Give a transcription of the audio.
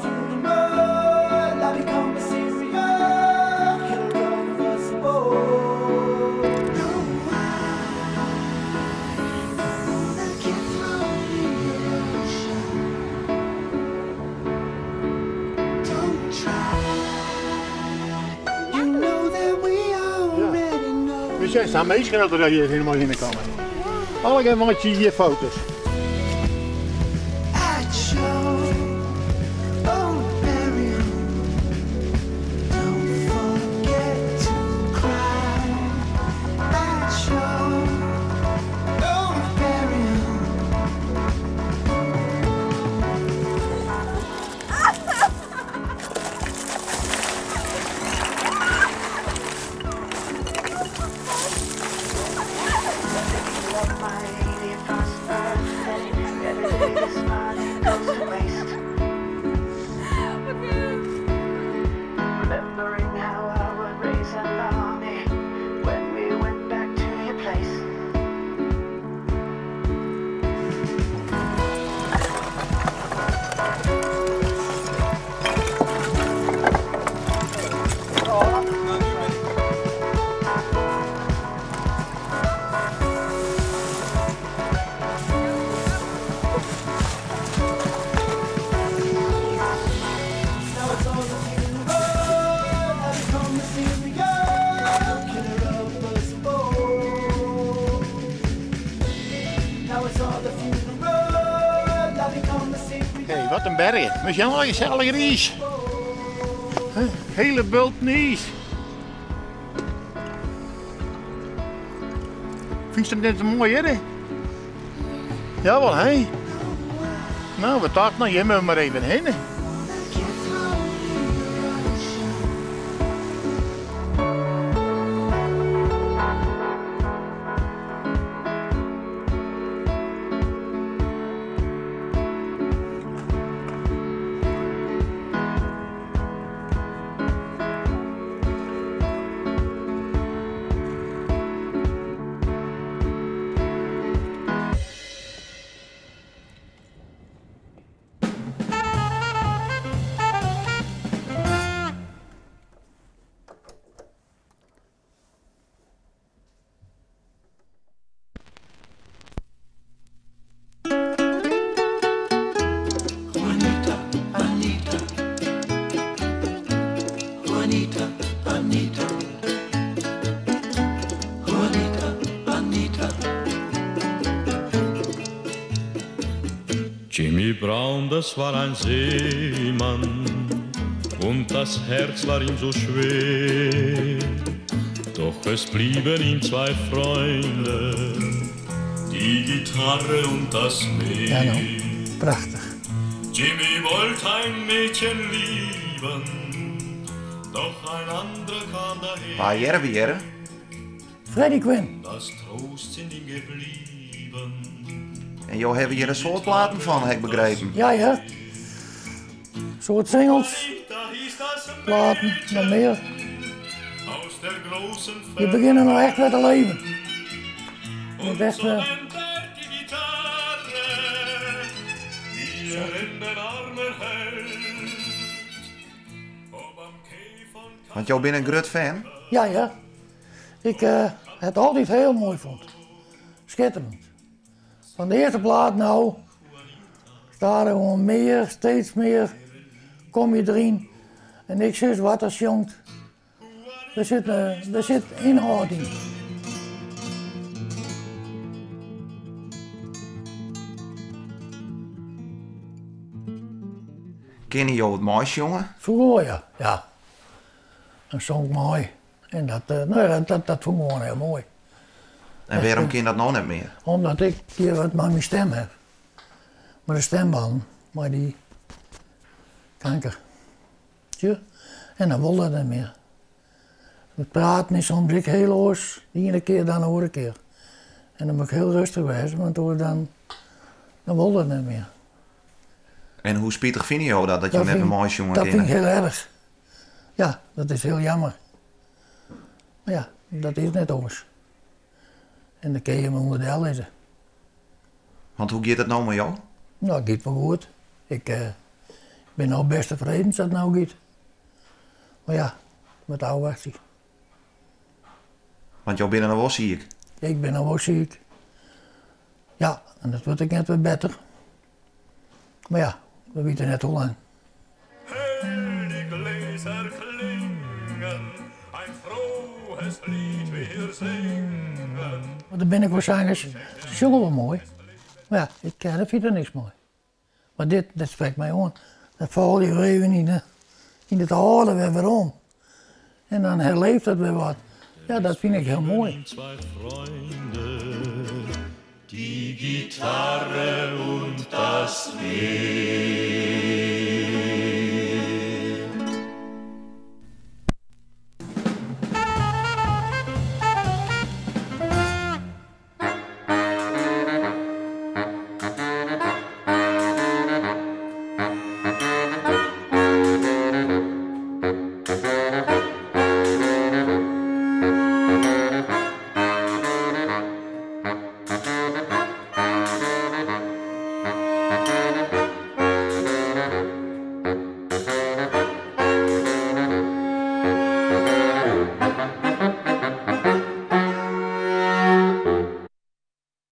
the funeral. I become a serial killer of us both. No, I don't wanna get thrown in your ocean. Don't try. You know that we already know. We zijn staan meestal dat er hier helemaal in komen. Alle maak je hier foto's. At your own burial, don't forget to cry. At your own burial. Love my 81st birthday. Every day this money goes to waste. Remembering how I would raise an army when we went back to your place. Now it's all the funeral. I become a serial killer of us both. Now it's all the funeral. I become a serial. Hé, wat in bergen. We zijn al gezellig ijs. Hele bult ijs. Vind je het net mooi, hè? Jawel, hè? Nou, we dachten, nou, je moet maar even heen. Hè. Get thrown in your ocean. Juanita, Anita. Juanita, Anita. Juanita, Anita. Jimmy Brown, das war ein Seemann und das Herz war ihm so schwer. Doch es blieben ihm zwei Freunde, die Gitarre und das Meer. Ja, nou, prachtich. Jimmy wollte ein Mädchen lieben, doch ein anderer kam daher. Wa hearre we hjir? Freddy Quinn. Das Trost sind ihm geblieben. En jo hawwe hjir in soad platen fan, ha ik begrepen. Ja. Soad singles, Da hieß das platen, noch mear. aus der großen Je begjinne no echt wer te leven. Het echt, So nennt er die Gitarre, die er in den Armen hält. Ob am Quai von Want jo binne in grut fan? Ja. Ik ha it altyd hiel moai fûn. Skitterend. Fan de earste plaat no, stiet der gewoan mear, steeds mear, kom je deryn. En ik sis wat er sjongt. Der sit ynhâld yn. Kinne jo it meisjonge? Froeger, ja. Ja. Dan song ik mei. En dat, no ja, dat fûn ik gewoan hiel moai. En wêrom kin dat no net mear? Omdat ik hjir wat mei myn stim ha. Mei de stimbannen, mei dy kanker. Tja, en dan wol dat net mear. It praten is soms ek hiel oars, de iene kear dan de oare kear. En dan moat ik hiel rêstich wêze, want dan wol dat net mear. En hoe spitich fine jo dat, dat jo net mear meisjonge Dat fyn ik kinne? hiel erch. Ja, dat is hiel jammer. Mar ja, dat is net oars. En dan kinne je him ûnder del lizze. Want hoe giet it no mei jo? No, it giet wol goed. Ik Bin no bêst tefreden sa't it no giet. Mar ja, moat ôfwachtsje. Want jo binne no wol siik? Ik bin no wol siik. Ja, en dat wurdt ek net wer better. Mar ja, we witte net hoe lang. Hey, die Gläser klingen, ein frohes Lied wir singen. Want der binne ek wol sangers, se sjonge wol moai, mar ja, ik kin der fierder niks mei. Mar dit, dit sprekt my oan. Dan falle je wer even yn yn it âlde wer werom. En dan herleeft dat wer wat. Ja, dat fyn ik hiel moai. Zwei Freunde, die Gitarre und das Meer.